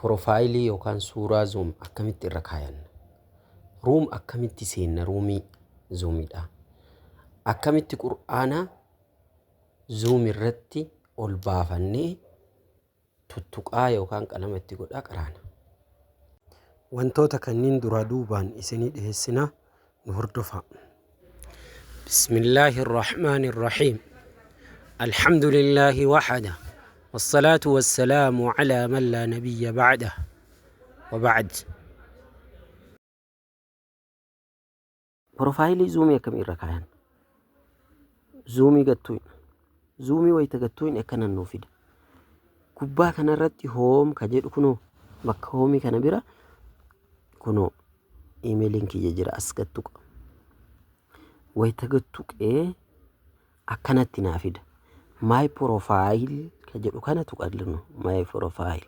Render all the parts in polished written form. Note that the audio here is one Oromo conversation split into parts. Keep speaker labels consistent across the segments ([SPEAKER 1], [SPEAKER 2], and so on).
[SPEAKER 1] Porofaayilii yookaan suuraa Zoom akkamitti irra kaayanna? Room akkamitti seenna, roomii Zoomiidha? Akkamitti Qur'aana Zoom irratti ol baafannee tuttuqaa yookaan qalama itti godhaa qaraana? Wantoota kanniin duraa duubaan isinii dhiheessina, nu hordofaa. Bismillaahi Irrahmaani Irrahiim. Alhamdulillaahi wahada. Wassalaatu wassalaamu alaa man laa nabiyya ba'da. Wa ba'd. Profaayilii zuumii akkamii irra kaayan? Zuumii gattuun. Zuumii wayita gattuun akkana nuu fida. Gubbaa kanarratti home ka jedhu, kunoo bakka hoomii kana bira kunoo iimeeliin kiyya jira, as gattuqa. Wayita gattuqee akkanatti naa fida. My profile ka jedhu kana tuqallu, my profile.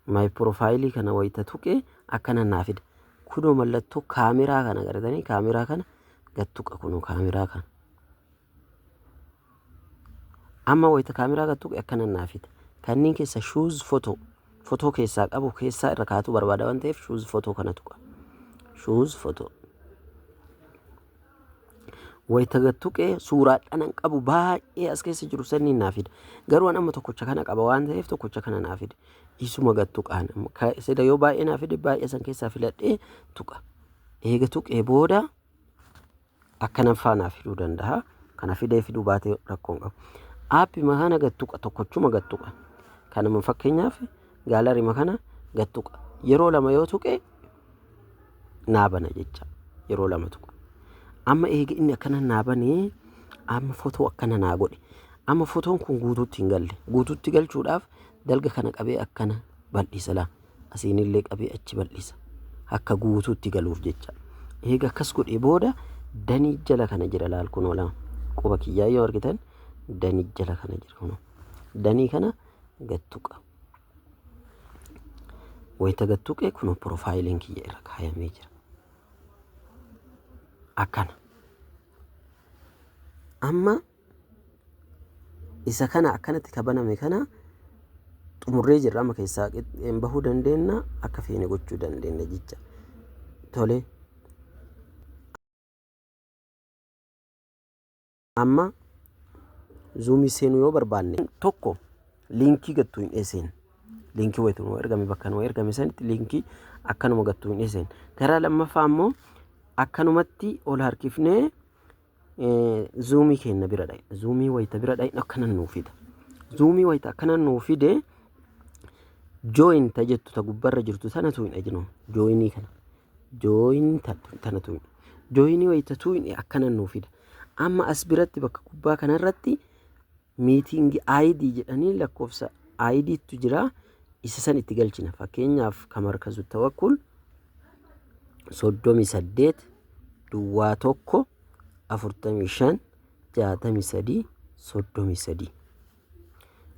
[SPEAKER 1] My profile kana wayita tuqee akkana naa fida. Kunoo mallattoo kaameraa kana agartanii, kaameraa kana gattuqa, kunoo kaameraa kana. Amma wayita kaameraa gattuqe akkana naa fida. Kanneen keessa choose photo, fotoo keessaa qabu keessaa irra kaa'atu barbaada waan ta'eef, choose photo kana tuqa. Choose photo. Wayita gattuqee suuraadhaan an qabu baay'ee as keessa jiru sanniin naa fida. Garuu an amma tokkocha kana qaba waan ta'eef, tokkocha kana naa fida. Isuma gattuqaan sida yoo baay'ee naa fide, baay'ee san keessaa filadhee tuqa. Eega tuqee booda akkana faa naa fiduu danda'a. Kana fidee fiduu baatee rakkoon qabu. Aappima kana gattuqa, tokkochuma gattuqa. Kanuma fakkeenyaaf gaalarima kana gattuqa. Yeroo lama yoo tuqe naa bana jecha, yeroo lama tuqa. Amma eega inni akkana naa banee, amma fotoo akkana naa godhe. Amma fotoon kun guutuutti hin galle. Guutuutti galchuudhaaf dalga kana qabee akkana bal'isa laa. Asiinillee qabee achi bal'isa. Akka guutuutti galuuf jecha. Eega akkas godhee booda danii jala kana jira, laal, kunoo lama. Quba kiyyaa yoo argitan danii jala kana jira kunoo. Danii kana gattuqa. Wayita gattuqee kunoo piroofaayiliin kiyya irra kaayamee jira. Akkana. Amma isa kana akkanatti ka baname kana xumurree jirra, amma keessaa qixxeen bahuu dandeenya, akka feene gochuu dandeenya jecha. Tole. Amma zuumii seenuu yoo barbaanne, tokko liinkii gattuu hin dheesseen. Liinkii wayitu nuu ergame, bakka nuu ergame sanitti liinkii akkanuma gattuu hin dheesseen. Karaa lammaffaa immoo akkanumatti ol harkifnee zuumii keenya bira dhaqna. Zuumii wayita bira dhaqnu akkana nuu fida. Zuumii wayita akkana nuu fide, join ta jettu ta gubbarra jirtu tana tuqna jennu, joinii kana. Join tana tuqna. Joinii wayita tuqne akkana nuu fida. Amma as biratti bakka gubbaa kanarratti meeting ID jedhanii lakkoofsa IDtu jira. Isa san itti galchina. Fakkeenyaaf ka Markazu Tawakkul 38 01 45 63 33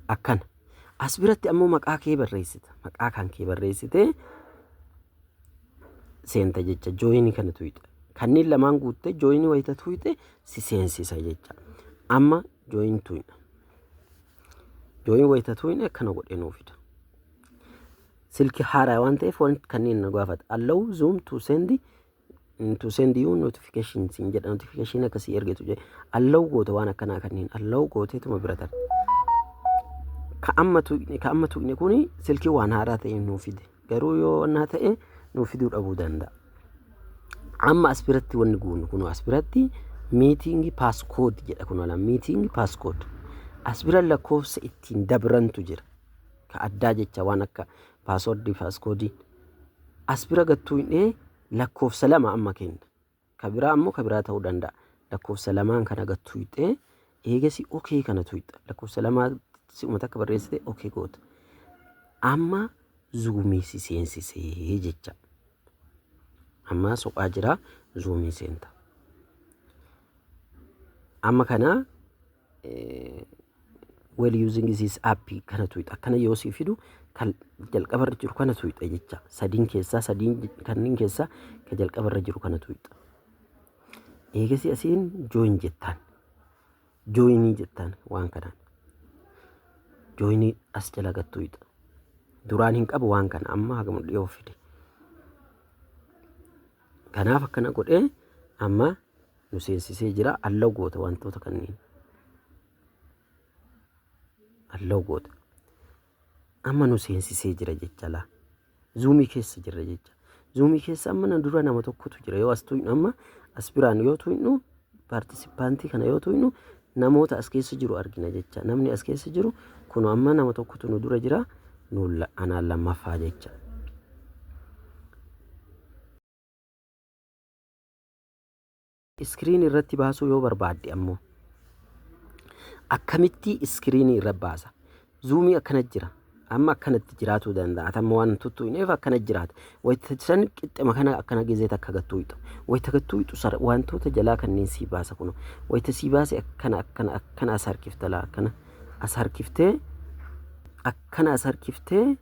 [SPEAKER 1] akkana. As biratti ammoo maqaa kee barreessita. Maqaa kan kee barreessitee seenta jecha, joinii kana tuqxa. Kanneen lamaan guuttee joinii wayita tuqxe si seensisa jecha. Amma join tuqna. Join wayita tuqne akkana godhee nuu fida. Silki haaraa waan ta'eef waan kanneen na gaafata. Allow Zoom to send you notification siin jedha, notification akkasii ergitu jedhe. Allow goota, waan akkanaa kanneen allow gooteetuma bira tarta. Ka amma tuqne kuni silkii waan haaraa ta'e nuu fide. Garuu yoo wannaa ta'e nuu fiduu dhabuu danda'a. Amma as biratti wanni guunnu kun, as biratti meeting passcode jedha, kun ala meeting passcode. As bira lakkoofsa ittiin dabrantu jira. Ka addaa jecha, waan akka passwordii, passcode. As bira gattuu hin lakkoofsa lama amma kenna. Ka biraa ammoo ka biraa ta'uu danda'a. Lakkoofsa lamaan kana gattuu hixee eegasi okay kana tuqxa. Lakkoofsa lamaa si'uma takka barreessite okay goota. Amma zuumii si seensisee jecha. Amma soqaa jira, zuumii seenta. Amma kana while using this app kana tuqxa. Akkana yoo si fidu kan jalqabarra jiru kana tuqxa jecha. Sadiin keessaa, sadiin kanneen keessaa kan jalqabarra jiru kana tuqxa. Eegasi asiin join jettaan. Joinii jettaan waan kanaan. Joinii as jala gattuudha. Duraan hin qabu waan kana, amma hagam dhiyoo fide. Kanaaf akkana godhee amma nu seensisee jira. Allow goota wantoota kanneen. Allow goota. Amma nu seensisee jira jecha laa. Zoomii keessa jirra jecha. Zoomii keessa amma na dura nama tokkotu jira. Yoo as tuqnu, amma as biraan yoo tuqnu, participantii kana yoo tuqnu, namoota as keessa jiru argina jecha. Namni as keessa jiru kun amma nama tokkotu nu dura jira. Nu anaan lammaffaa jecha. Screen irratti baasuu yoo barbaadde ammoo akkamitti screenii irra baasa? Zoomii akkana jira. Amma akkanatti jiraatuu danda'a. Amma waan tuttuqneef akkana jiraata. Wayita san qixxema kana akkana gizee takka gattuu hixu. Wayita gattuu hixu wantoota jalaa kanneen sii baasa kun. Wayita sii baase akkana akkana akkana as harkifta laa, akkana as harkiftee, akkana as harkiftee,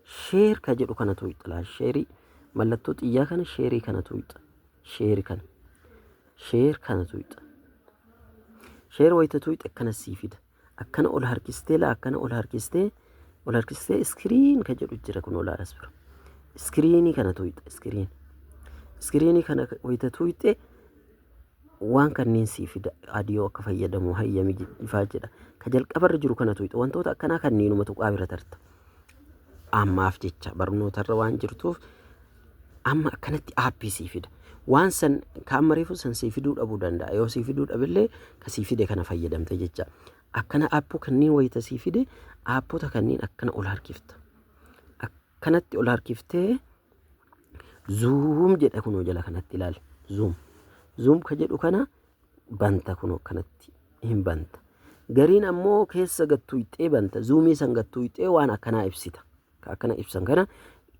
[SPEAKER 1] share ka jedhu kana tuqxa laa. Shareii, mallattoo xiyyaa kana, shareii kana tuqxa. Share kana. Share kana tuqxa. Share wayita tuqxe akkana sii fida. Akkana ol harkistee laa, akkana ol harkistee, ol harkistee, screen ka jedhu jira kun olaa as bira. Screenii kana tuqxa, screen. Screenii kana wayita tuqxe waan kanneen sii fida, audio akka fayyadamu hayyami ifaa jedha. Ka jalqabarra jiru kana tuqxa. Wantoota akkanaa kanneenuma tuqaa bira tarta. Ammaaf jecha barnootarra waan jirtuuf amma akkanatti appii sii fida. Waan san ka amma reefu san sii fiduu dhabuu danda'a. Yoo sii fiduu dhabillee ka sii fide kana fayyadamte jecha. Akkana appuu kanneen wayita sii fide, appota kanneen akkana ol harkifta. Akkanatti ol harkiftee Zoom jedha kunoo jala kanatti ilaali. Zoom. Zoom ka jedhu kana banta, kunoo akkanatti hin banta. Gariin ammoo keessa gattuuxxee banta. Zoomii san gattuuxxee waan akkanaa ibsita. Ka akkana ibsan kana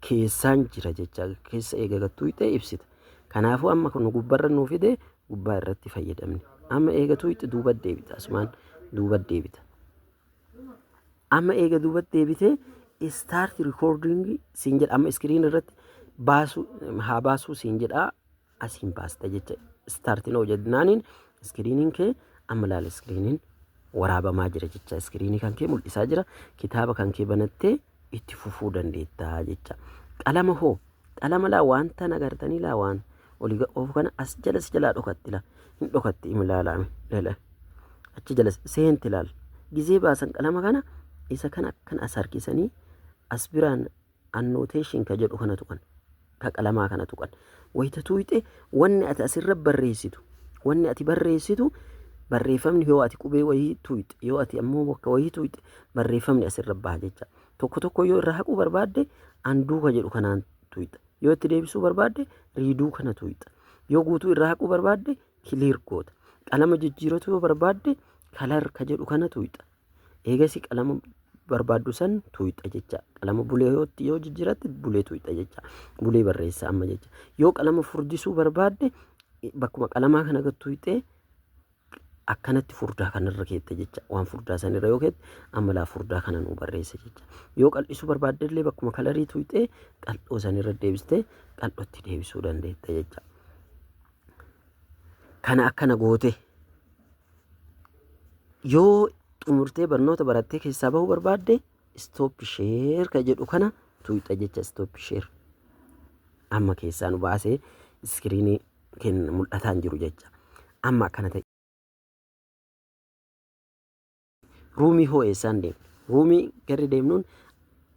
[SPEAKER 1] keessaan jira jecha, keessa eega gattuuxxee ibsita. Kanaafuu amma kun gubbarra nuu fide, gubbaa irratti fayyadamne. Amma eega tuuxxe duuba deebita, asumaan duuba deebita. Amma eega duuba deebitee start recording siin jedha. Amma screen irratti baasuu haa baasuu siin jedha, asiin baasta jecha. Start now jennaaniin screeniin kee amma laala, screeniin waraabamaa jira jecha. Screenii kan kee mul'isaa jira. Kitaaba kan kee banattee itti fufuu dandeetta jecha. Qalama hoo? Qalama laa, wanta nagartanii laa, waan olii oofu kana as jala si jalaa dhokatti laa, hin dhokatti, imilaalame lala achi jala seenti laal. Gizee baasan qalama kana, isa kana akkana as harkisanii as biraan annotation ka jedhu kana tuqan, ka qalamaa kana tuqan. Wayita tuuyxe wanni ati asirra barreessitu, wanni ati barreessitu, barreeffamni, yoo ati qubee wayii tuuyxe, yoo ati ammoo bakka wayii tuuyxe, barreeffamni asirra baha jecha. Tokko tokko yoo irraa haquu barbaadde undo ka jedhu kanaan tuuyxa. Yoo itti deebisuu barbaadde redo kana tuuyxa. Yoo guutuu irraa haquu barbaadde clear goota. Qalama jijjiiratu yoo barbaadde color ka jedhu kana tuuyxa. Eegasi qalama barbaaddu san tuuyxa jecha. Qalama bulee yoo jijjiiratte bulee tuuyxa jecha. Bulee barreessa amma jecha. Yoo qalama furdisuu barbaadde bakkuma qalamaa kana gad tuuyxee akkanatti furdaa kanarra keette jecha. Waan furdaa sanirra yoo keette amma laa, furdaa kana nuu barreessa jecha. Yoo qal'isuu barbaadde illee bakkuma colorii tuuyxee qal'oo sanirra deebistee qal'ootti deebisuu dandeetta jecha. Kana akkana goote yoo xumurtee barnoota barattee keessaa bahuu barbaadde stop share ka jedhu kana tuuyxa jecha. Stop share amma keessaa nu baasee screenii kenna mul'ataa hin jiru jecha. Amma akkana ta'e. Roomii hoo eessaan deemna? Roomii garri deemnuun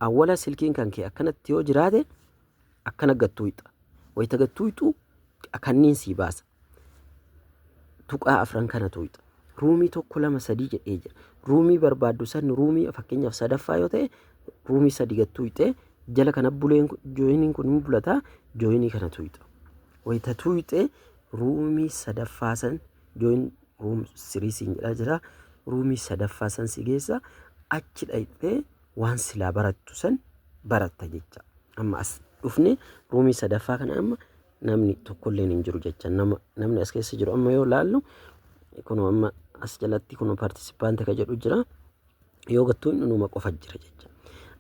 [SPEAKER 1] awwala silkiin kan kee akkanatti yoo jiraate akkana gattuuyxa. Wayita gattuuyxu kanniin sii baasa. Tuqaa afran kana tuuyxa. Roomii tokko, lama, sadii jedhee jira. Roomii barbaaddu san, roomii fakkeenyaaf sadaffaa yoo ta'e, roomii sadi gattuuyxee jala kana buleen joiniin kun hin bulataa, joinii kana tuuyxa. Wayita tuuyxee roomii sadaffaa san, join room three siin jedhaa jira. Roomii sadaffaa san si geessa, achi dhaqxee waan silaa barattu san baratta jecha. Amma as dhufne roomii sadaffaa kana amma namni tokkolleen hin jiru jecha. Nama namni as keessa jiru amma yoo laallu kun amma as jalatti kun participant ka jedhu jira. Yoo gattuun numa qofa jira jecha.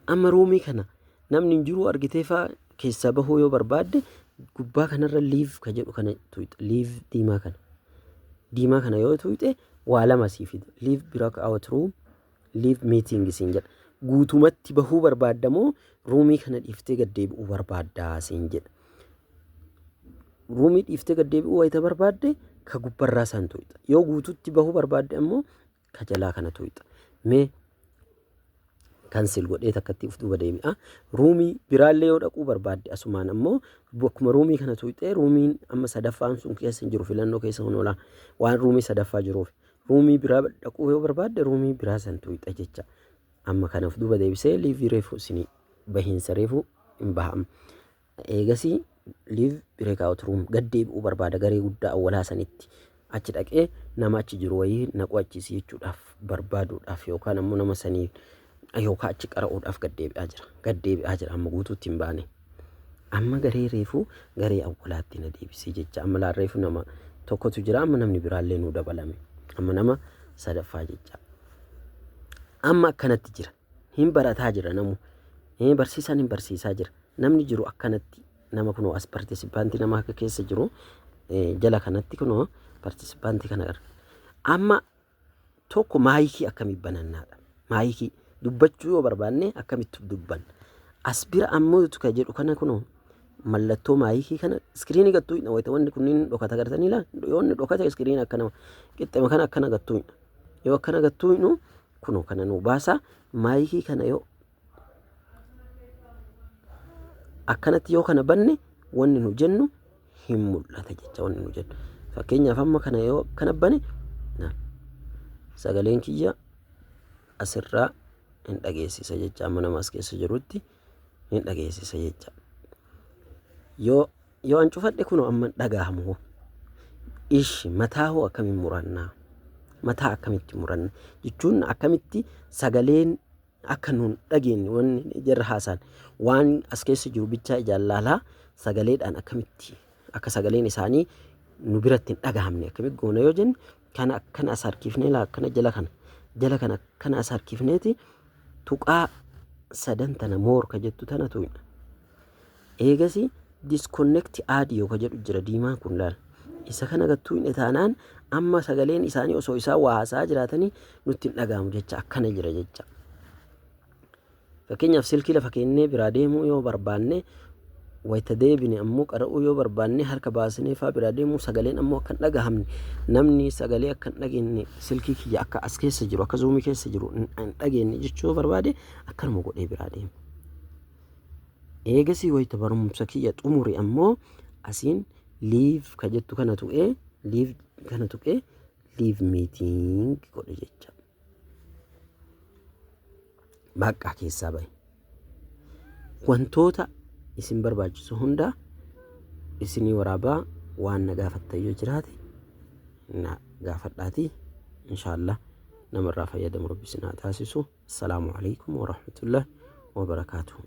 [SPEAKER 1] Amma roomii kana namni hin jiru argitee faa keessaa bahuu yoo barbaadde gubbaa kanarra leave ka jedhu kana tuqxa. Leave diimaa kana. Diimaa kana yoo tuqxe waa lama sii fida. Leave breakout room, leave meeting siin jedha. Guutumatti bahuu barbaadda moo roomii kana dhiiftee gad deebi'uu barbaaddaa siin jedha. Roomii dhiiftee gad deebi'uu wayita barbaadde ka gubbarraa san tuqxa. Yoo guututti bahuu barbaadde ammoo ka jalaa kana tuqxa. Mee cancel godhee takkatti uf duuba deebi'a. Roomii biraallee yoo dhaquu barbaadde asumaan ammoo akkuma roomii kana tuqxee, roomiin amma sadaffaan sun keessa hin jiru, filannoo keessa kun oola waan roomii sadaffaa jiruuf. Roomii biraa dhaquu yoo barbaadde roomii biraa san tuqxa jecha. Amma kana uf duuba deebisee leave reefu isinii bahiinsa reefu hin baham. Eegasii leave breakout room, gad deebi'uu barbaada garee guddaa awwalaa sanitti. Achi dhaqee nama achi jiru wayii naqu achisi jechuudhaaf barbaaduudhaaf yookaan ammoo nama sanii yookaan achi qara'uudhaaf gad deebi'aa jira. Gad deebi'aa jira, amma guutuutti hin baane. Amma garee reefuu garee awwalaatti na deebisee jecha. Amma laan reefu nama tokkotu jira, amma namni biraallee nuu dabalame. Amma nama sadaffaa jecha. Amma akkanatti jira. Hin barataa jira namu. Barsiisaan hin barsiisaa jira. Namni jiru akkanatti nama kunoo as participantii nama akka keessa jiru jala kanatti kunoo participantii kana arga. Amma tokko maayikii akkamii banannaadha. Maayikii dubbachuu yoo barbaanne akkamitti dubbanna? As bira ammoo ka jedhu kana kunoo mallattoo maayikii kana iskiriinii gattuu hin wayita wanni kunniin dhokata gartanii laa, yoo inni dhokate iskiriinii akkana qixxema kana akkana gattuu hin, yoo akkana gattuu hin kunoo kana nuu baasa. Maayikii kana yoo akkanatti yoo kana banne wanni nu jennu hin mul'ata jecha. Wanni nu jennu, fakkeenyaaf, amma kana yoo akkana bane sagaleen kiyya asirraa hin dhageessisa jecha, amma nama as keessa jirutti hin dhageessisa jecha. Yoo an cufadhe kunoo amma dhagahamu. Ishi, mataa hoo akkamiin murannaa? Mataa akkamitti muranna jechuun akkamitti sagaleen akka nuun dhageenye, wanni jarra haasaan waan as keessa jiru bichaa ijaan laalaa, sagaleedhaan akkamitti akka sagaleen isaanii nu biratti hin dhagahamne akkamitti goona yoo jenne, kana akkana as harkifnee laa, akkana jala kana akkana as harkifneeti tuqaa sadan tana more ka jettu tana tuqna. Eegasi disconnect audio ka jedhu jira, diimaan kun laal. Isa kana gattuu hin taanaan amma sagaleen isaanii osoo isaan waa haasa'aa jiraatanii nutti hin dhagahamu jecha, akkana jira jecha. Fakkeenyaaf, silkii lafa keennee biraa deemuu yoo barbaanne, wayita deebine ammoo qara'uu yoo barbaanne, harka baasnee faa biraa deemuu, sagaleen ammoo akka hin dhagahamne, namni sagalee akka hin dhageenye, silkii kiyya akka as keessa jiru, akka zuumii keessa jiru hin dhageenye jechuu yoo barbaade, akkanuma godhee biraa deema. Eegasii wayita barumsa kiyya xumure ammoo asiin leave ka jettu kana tuqee, leave kana tuqee, leave meeting godhe jecha. Baqqaa keessaa bahe. Wantoota isin barbaachisu hunda isinii waraabaa, waan na gaafattan yoo jiraate na gaafadhaati. Inshaallah namarraa fayyadamu Rabbi isin haa taasisu. Assalaamu alaikum warahmatullahi wabarakaatuhu.